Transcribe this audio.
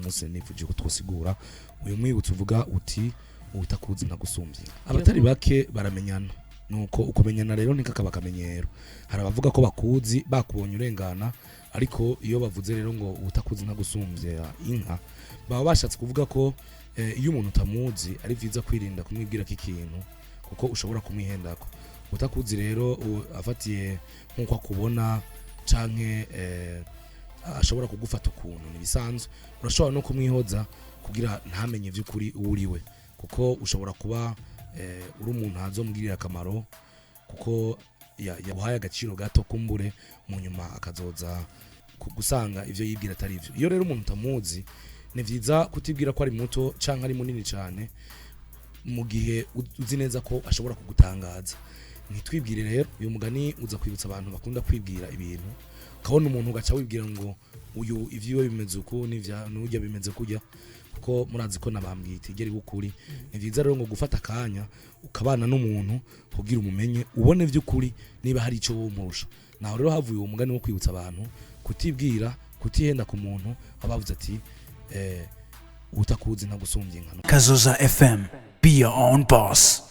Munsi nifuje ko twosigura uyu mwibutso uvuga uti: "Uwutakuzi ntagusumbye." Abatari bake baramenyana, nuko ukumenyana rero ntikakaba akamenyero. Hari abavuga ko bakuzi bakubonye urengana, ariko iyo bavuze rero ngo "uwutakuzi ntagusumbye inka", baba bashatse kuvuga ko iyo umuntu utamuzi ari vyiza kwirinda kumwibwira ko ikintu, kuko ushobora kumwihendako. Utakuzi rero afatiye nk'uko akubona canke ashobora kugufata ukuntu ntibisanzwe, urashobora no kumwihoza kugira ntamenye vy'ukuri uwo uriwe, kuko ushobora kuba uri umuntu azomugirira akamaro, kuko yaguhaye agaciro gato, kumbure mu nyuma akazoza gusanga ivyo yibwira atari ivyo. Iyo rero umuntu utamuzi, ni vyiza kutibwira ko ari muto canke ari munini cane, mu gihe uzi neza ko ashobora kugutangaza. Ntitwibwire rero. Uyu mugani uza kwibutsa abantu bakunda kwibwira ibintu, ukabona umuntu ugaca wibwira ngo uyu ivyiwe bimeze uku n'ivya n'urya bimeze kurya, kuko murazi ko nabambwiye itigera iba ukuri. Ni vyiza rero ngo gufata akanya ukabana n'umuntu kugira umumenye, ubone vy'ukuri niba hari ico wowe umurusha. Naho rero havuye uwo mugani wo kwibutsa abantu kutibwira, kutihenda ku muntu, abavuze ati "Utakuzi ntagusumbye inka." Kazoza FM. Be your own boss.